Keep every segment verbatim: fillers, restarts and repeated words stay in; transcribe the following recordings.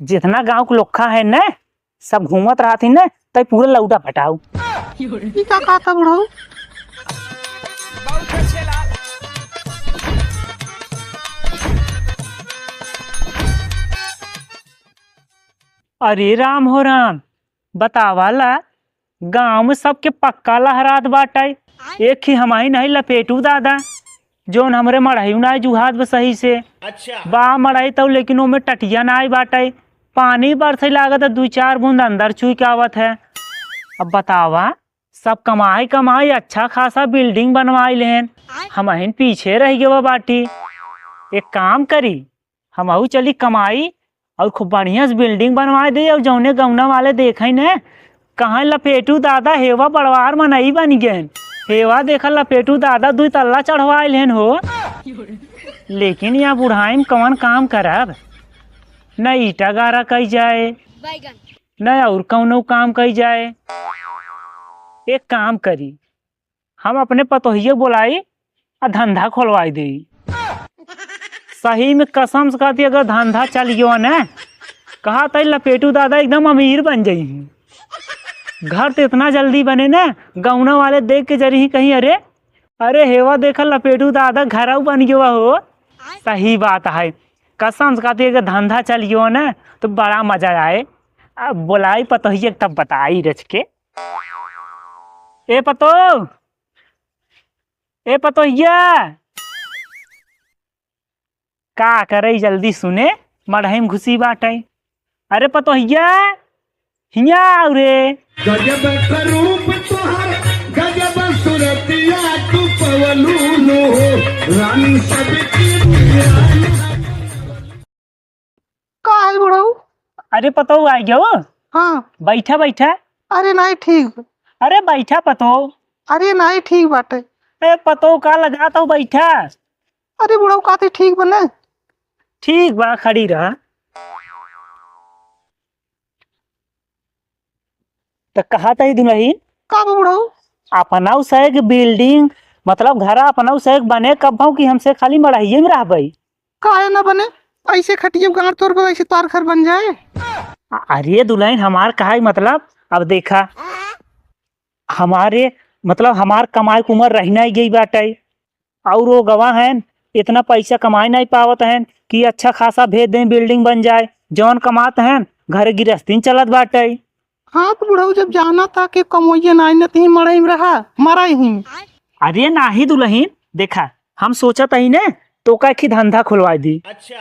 जितना गाँव के लोग है न, सब घूमत रहत ही न, तै पूरा लौटा पटाऊ। ई का कहता बुढ़ऊ? अरे राम हो राम, बतावा ला, गाँव में सबके पक्का लहरात बाटै, एक ही हमही नहीं लपेटू दादा, जौन हमरे मड़हई नाई जुहात बा सही से। अच्छा। बा मड़हई तौ, लेकिन ओमे टटिया नाई बाटै, पानी बरसै लागत है, दुइ चार बूंद अंदर चुइ के आवत है। अब बतावा, सब कमाई कमाई अच्छा खासा building बनवाई लेहन, हमहिन पीछे रह गवा बाटी। एक काम करी, हमहू चली कमाई और खूब बढ़िया से building बनवाए दे, और जौने गौना वाले देखै न, कहाँ लपेटू दादा हेवा बड़वार मनई बन गए। हेवा देखा लपेटू दादा दुई तल्ला चढ़वाए लेन हो। लेकिन या बुढ़ाई में कौन काम करब, न ईटा गारा कई जाए, न और कौनो काम कई जाए। एक काम करी, हम अपने पतोहिया बोलाई आ धंधा खोलवाई देई। सही में कसम से कहती, अगर धंधा चल गयो न, कहा तई लपेटू दादा एकदम अमीर बन जाई हैं। घर तो इतना जल्दी बने न, गौना वाले देख के जरी ही कहीं, "अरे, अरे हेवा देखा लपेटू दादा घरऊ बन गयो हो।" सही बात है, कसम से कहती, अगर धंधा चल गयो न तो बड़ा मजा आए। अब बोलाई पतोहिया तब बताई रच के। ए पतो, ए पतोहिया, का करे जल्दी सुने, मड़हई में घुसी बाटै। अरे पतोहिया, हिया आउ रे। गजब का रूप तोहर, गजब सूरतिया तू पवलू नो, रानी सबकी दुनिया। का है बुढ़ऊ? अरे पतोहू आ गयो। हाँ। बैठा बैठा। अरे नाहीं ठीक। अरे बैठा पतोहू। अरे नाहीं ठीक बाटे। ए पतोहू का लजात हौ, बैठा। अरे बुढ़ऊ का ते ठीक बने। ठीक बा, खड़ी रहा। त कहा तही दुलहिन? का बा बुढ़ऊ? अपनौ सैग building, मतलब घरा अपनौ सैग बने कब भौ कि हमसे खाली मड़हिये में रहबै? काहे ना बने? ऐसे खटिया गाड़ तोर पर ऐसे तार घर बन जाए। अ-, अरे दुलहिन हमार कहा मतलब, अब देखा, हमारे मतलब हमार कमाई के उमर रही नाहीं गई बाटै, और वो गवा हैं, इतना पैसा कमाई नाहीं पावत हैं कि अच्छा खासा भेज दें, building बन जाए। जौन कमात हैं, घर गिरस्ती चलत बाटै। हाँ, तो बुढ़ऊ जब जाना था कि कमोइये नाहीं न, तहीं मड़ई में रहा, मरा ही। अरे नाहीं दुलहिन, देखा, हम सोचत ही ने, तोका एक ही धंधा खुलवाई दी। अच्छा।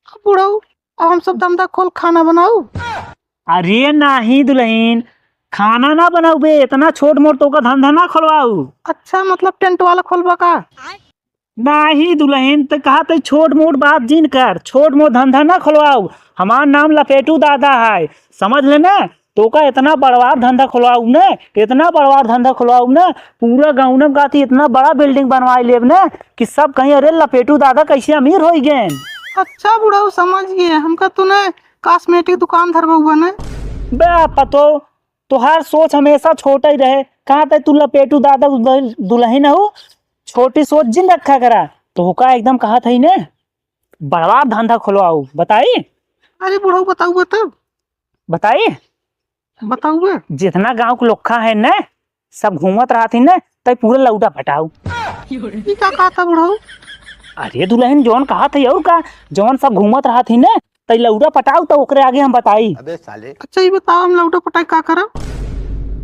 अब बुढ़ऊ, अब हम सब धंधा खोल खाना बनाऊ? अरे नाहीं दुलहिन, खाना ना बनाऊ बे, इतना छोट मोट तोका धंधा ना खोलवाऊ। अच्छा, मतलब टेंट वाला खोलबा का? नाहीं दुलहिन, त कहा तै छोट मोट बात जिन कर, छोट मोट धंधा ना खोलवाऊ। हमार नाम लपेटू दादा है, समझ ले ना। तोका इतना बड़वार धंधा खोलवाऊ ने, इतना बड़वार धंधा खोलवाऊ ने, पूरा गाँव में गाती इतना बड़ा building बनवाई लेब ने कि सब कहीं, "अरे लपेटू दादा कैसे अमीर होई गए।" अच्छा बुढ़ऊ, समझ गए, हमका तूने cosmetic दुकान धरबउबा ने। बे पतो, तोहार सोच हमेशा छोटा ही रहे। कहा तै तू लपेटू दादा दुल-, दुलहिन हऊ, छोटी सोच जिन रखा करा। तोहका एकदम कहा तही ने, बड़वार धंधा खोलवाऊ। बताई? अरे बुढ़ऊ, बताऊ बा तब। बताई? बताऊ बा। जितना गाँव के लोग है ने, सब घूमत रहत ही ने, तै पूरा लौटा पटाऊ। ई का कहता बुढ़ऊ? अरे दुलहिन, जौन कहत ही और का, जौन सब घूमत रहत ही ने, तै लौटा पटाऊ, त ओकरे आगे हम बताई। अबे साले। अच्छा, ई बताओ, हम लौटा पटाई का करब?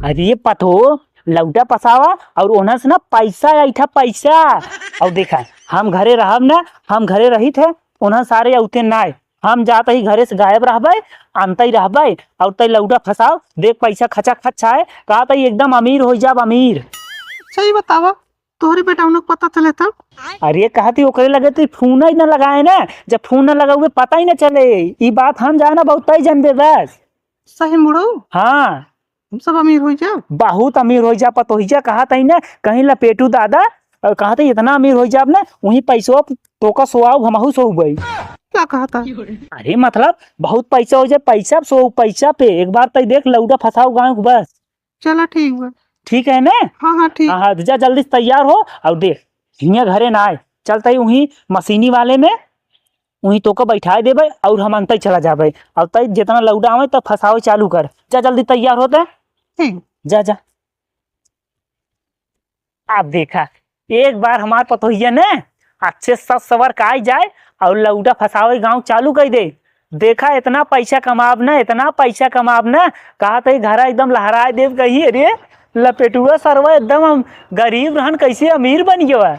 अरे पतो, लौटा पसावा और ओनहन से ना पैसा ऐठा, पैसा। और देखा, हम घरे रहब ना, हम घरे रहित है, ओनहन सारे अउते नाय। हम जात ही घरे से गायब रहबै, अंतई रहबै, और तै लौटा फसाओ, देख पैसा खचा खच आए, का तै एकदम अमीर हो जाब, अमीर। सही बतावा, तोहरे बेटा उन्हें पता चले तब? अरे कहती ओकरे लगे तू फोन ही ना लगाए ना, जब फोन ना लगावे पता ही ना चले। ई बात हम जाना बहुत तय जानबे बस। सही मुड़ो? हाँ। हम सब अमीर हो जा। बहुत अमीर हो जा, पतोहिया कहत ही ना, कहीं लपेटू दादा, और कहत ही इतना अमीर हो जाब ना, वहीं पैसवा तोका सोआऊ, हमहू सोउबै। क्या कहता? अरे मतलब बहुत पैसा हो जाए, पैसा सो पैसा पे एक बार तई देख लौटा फसाओ गाँव के बस। चला ठीक बा। ठीक है ने? हाँ, हाँ, ठीक। हाँ, हाँ, जा जल्दी से तैयार हो और देख, हियाँ घरे ना आए, चलते ही वहीं मशीनी वाले में उहीं तोका बैठाए देबे और हम अंतई चला जाबे। और तई जितना लौटा आवे तब फंसावे चालू कर। जा जल्दी तैयार होते। हम्म। जा, जा। अब देखा, एक बार हमार पतोहिया ने अच्छे सज सवर के आई जाए और लौटा फंसावे गाँव चालू कर दे। देखा, इतना पैसा कमाब ना, इतना पैसा कमाब ना, कहा तो घरा एकदम लहराए देब, कही, "अरे, लपेटुआ सरवा एकदम हम गरीब रहन, कैसे अमीर बन गया?"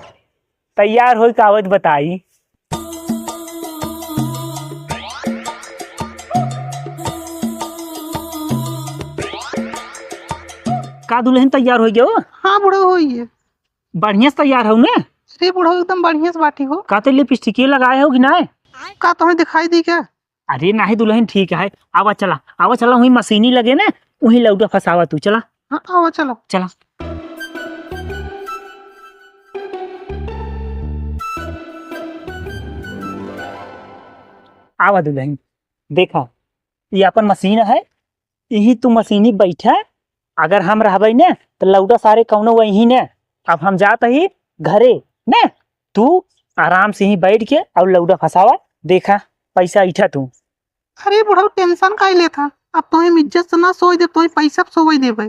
तैयार होई का आवत बताई। का दुल्हन तैयार हो गयो? हाँ बुढ़ऊ, होई है। बढ़िया से तैयार हो ने? अरे बुढ़ऊ, एकदम बढ़िया से बाटी हो। का ते लिपस्टिक लगाए हो कि नाय? का तुम्हें दिखाई दी क्या? अरे नाही दुल्हन, ठीक है, आवा चला, आवा चला, वहीं मशीनी लगे ना, वहीं लौटा फंसावा तू, चला। हाँ, आवा चलो। चला। आवा दुल्हन, देखा, ये अपन मशीन है, यही तू मशीनी बैठा, अगर हम रहबे ने तो लौटा सारे कौनो वही ने। अब हम जात ही घरे ने, तू आराम से ही बैठ के और लौटा फंसावा, देखा पैसा ऐठा तू। अरे बुढ़ऊ, टेंशन काहे लेत ह? अब तोहे हम इज्जत से ना सोए देब, तोहे पैसा पे सोए देबे।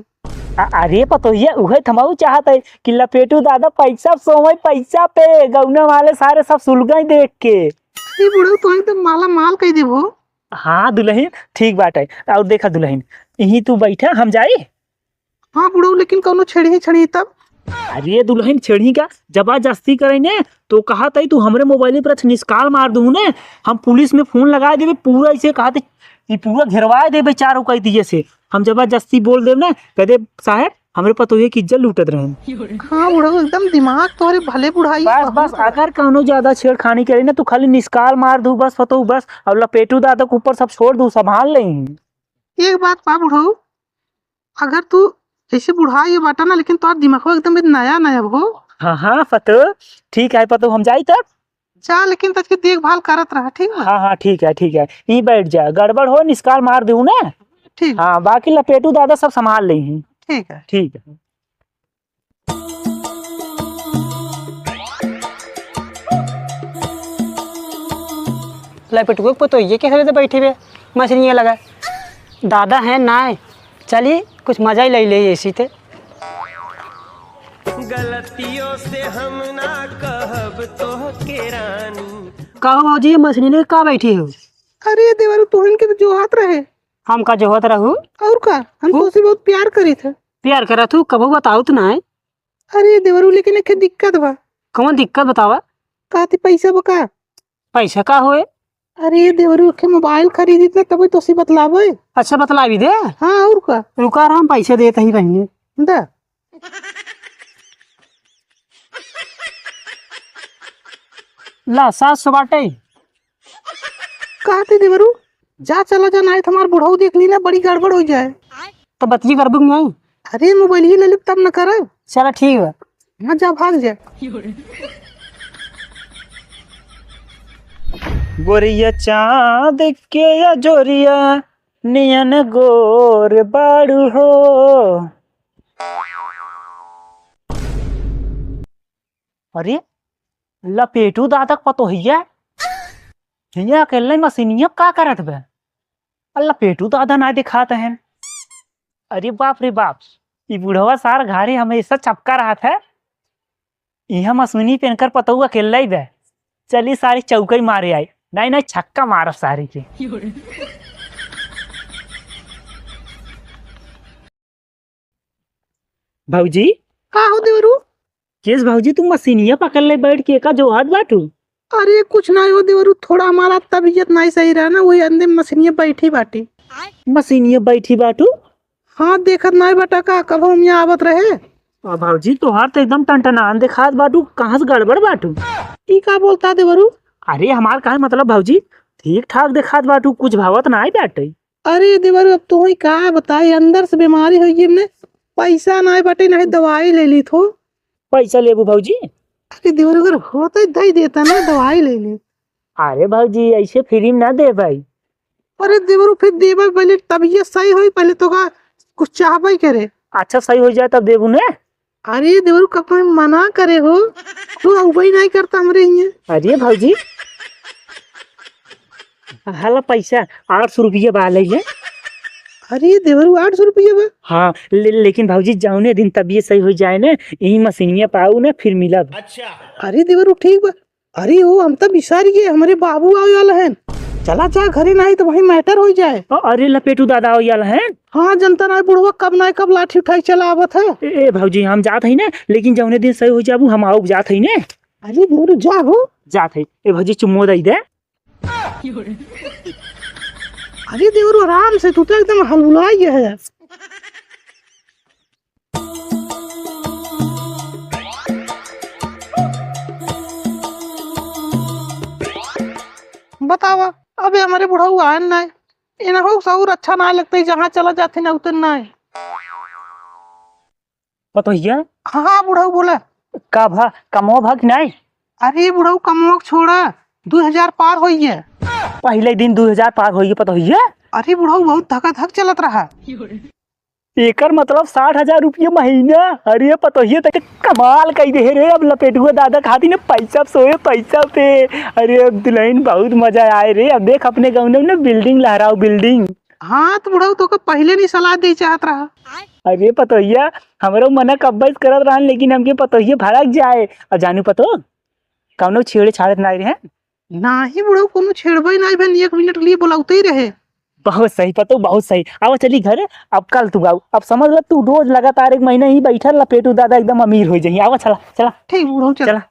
अ-, अरे पतोहिया, उहे त हमहू चाहत है कि लपेटू दादा पैसा पे सोवे, पैसा पे, गौना वाले सारे सब सुलगाई देख के। अरे बुढ़ऊ, तोहे एकदम माला माल कह देबो। हाँ दुल्हन, ठीक बात है। और देखा दुल्हन, यहीं तू बैठा, हम जाई। हाँ बुढ़ऊ, लेकिन कौनो छेड़ही छेड़ही तब? अरे दुल्हन, छेड़ही का? जबरदस्ती करे ने तो कहा तई तू हमरे मोबाइल पर मिस कॉल मार दू ने, हम पुलिस में फोन लगा देबे, पूरा इसे कहा तई, ई पूरा घेरवा देबे चारों कई दिए से। हम जबरदस्ती बोल देब ना, कह देब, "साहेब, हमरे पतोहिए की इज्जत लूटत रहन।" हाँ बुढ़ऊ, एकदम दिमाग तोहरे भले बुढ़ाई बस, बहुत बस, है। अगर कौनो ज्यादा छेड़खानी करे ना, तू खाली मिस कॉल मार दू बस, पतोहू बस, और लपेटू दादा के ऊपर सब छोड़ दू, संभाल लें। एक बात बा बुढ़ऊ, अगर तू ऐसे बुढ़ा ये बाटा ना, लेकिन तोहार दिमागवा एकदम नया नया हो। हाँ, हाँ, पतो, ठीक है, पतो, हम जाई तब। जा, लेकिन तचकी देखभाल करत रहा, ठीक बा? हाँ, हाँ, ठीक है, ठीक है, ई बैठ जा, गड़बड़ हो, मिस कॉल मार दू ना। ठीक। हाँ, बाकी लपेटू दादा सब संभाल लेही। ठीक है। ठीक है। लपेटुआ के पतोहिए के हरे तो बैठी बे, मशीनिया लगा। दादा है ना, चली कुछ मजा ही ले ले ऐसी ते। गलतियों से हम ना कहब तोहके रानी। कहो भौजी, मशीनिया का बैठी हो? अरे देवरू, तोहन के तो जोहात रहे। हम का जोहत रहू? और का, हम हु? तोसे बहुत प्यार करी थे। प्यार करत हूँ, कबो बताओ तो ना है। अरे देवरू, लेकिन एक दिक्कत बा। कौन दिक्कत बतावा? कहती पैसा बा का? पैसा का होए? अरे देवरू, के मोबाइल खरीदी ना, तब तोसे बतलावे। अच्छा, बतलावी दे। हाँ, और का? रुका, हम पैसे देत ही बहिनी। दा। ला, सात सौ बाटे। कहती देवरू, जा चला जा, नाहीं तो हमार बुढ़ऊ देख ली ना, बड़ी गड़बड़ हो जाए। तो बतिये करबू कि नहीं? अरे मोबाइल ही ले लेब तब न करब। चला ठीक बा। हाँ जा भाग जा। गोरिया चाँद के अजोरिया नियन गोर बाड़ू हो। अरे लपेटू दादा के पतोहिया हियाँ अकेले मशीनिया का करत बे? अ लपेटू दादा ना दिखात हैं। अरे बाप रे बाप, ई बुढ़वा सार घरे हमेशा चपका रहत है। इहाँ मशीनी पे इनकर पतोहू अकेले ही बे। चली सारी चौकई मारे आई। नहीं, नहीं, छक्का मारब सारी के। भौजी। का हो देवरू? केस भौजी, तू मशीनिया पकड़ ले बैठ के का जोहात बाटू? अरे कुछ नाहीं हो देवरू, थोड़ा हमारा तबीयत नाहीं सही रहा ना, वही अंदर मशीनिया बैठी बाटी। मशीनिया बैठी बाटू? हाँ, देखत नाहीं बाटा का, कबो हम यहाँ आवत रहे। आ भौजी, तोहार तो एकदम टनटनान देखात बाटू, कहाँ से गड़बड़ बाटू? ई का बोलता देवरू? अरे हमार काहे मतलब भौजी, ठीक ठाक देखात बाटू, कुछ भावत नाहीं बाटे। अरे देवरू, अब तोहई का बताई, अंदर से बीमारी होइ गई हमने। पैसा नाहीं बाटे, नाहीं दवाई ले ली थो। पैसा लेबू भौजी? अरे देवरू, अगर होते दई देता ना, दवाई ले ली। अरे भौजी, ऐसे फ्री में ना देबै। अरे देवरू, फिर देबै पहले, तबीयत सही होई, पहले तो का कुछ चाहबै करे। अच्छा, सही हो जाए तब देबू ने। अरे देवरू, कब मैं मना करे हो, तू अउबई नाहीं करता हमरे हियाँ। अरे भौजी। हला पैसा आठ सौ रुपया बा, ले ले। अरे देवरू, आठ सौ रुपया बा? हाँ, ले, लेकिन भौजी, जौने दिन तबियत सही हो जाए ना, यही मशीनिया पाऊ ना, फिर मिलब। अच्छा। अरे देवरू, ठीक बा। अरे ओ, हम तो बिसारी गए, हमरे बाबू आवे वाला है। चला जा घरे, नाहीं तो वहीं matter हो जाए। अ-, अरे लपेटू दादा आवे वाला है। हाँ, जनता नाहीं बुढ़वा कब नाहीं कब लाठी उठाई चला आवत है। ए, ए भौजी, हम जात हई ना, लेकिन जौने दिन सही हो जाबू, हम आउब जात हई ने। अरे देवरू, जा हो। जात हई। ए भौजी, चुम्मो दई दे। अरे देवरू, आराम से, तू तो एकदम हलुलाई है। बतावा, अबे हमरे बुढ़ऊ आयन नाहीं, इनहू सऊर अच्छा नाहीं लगते, जहाँ चला जाते ना उतर नाहीं। पतोहिया? हाँ, हाँ, बुढ़ऊ बोला। का भा, कमवा भा कि नाहीं? अरे बुढ़ऊ, कमवा के छोड़ा, दू हजार पार होइए। पहिले दिन दू हजार पार होइए पतोहिया? अरे बुढ़ऊ, बहुत धकाधक चलत रहा। एकर मतलब साठ हजार रुपया महीना। अरे पतोहिया, त कमाल कई दे रे। अब लपेटुआ दादा खाती ना पैसा सोए पैसा पे। अरे अब दुल्हन बहुत मजा आए रे। अब देख अपने गाँव में ना building लहराओ, building। हाँ, तो बुढ़ऊ, तोका पहिले नहीं सलाह दे चाहत रहा। अरे पतोहिया, हमरो मना कब्बे से करत रहन, लेकिन हमके पतोहिया भड़क जाए। और जानू पतो, कौनो छेड़े छाड़त नाहीं रहे। नाहीं बुढ़ऊ, कोनो छेड़बे नाहीं भे, एक मिनट के लिए बुलाउते ही रहे। बहुत सही पतो, बहुत सही। आवा चली घर, अब कल तू आऊ। अब समझ ल, तू रोज लगातार एक महीना ही बैठल, लपेटू दादा एकदम अमीर हो जाई। आवा, चला, चला। ठीक बुढ़ऊ, चला। चला।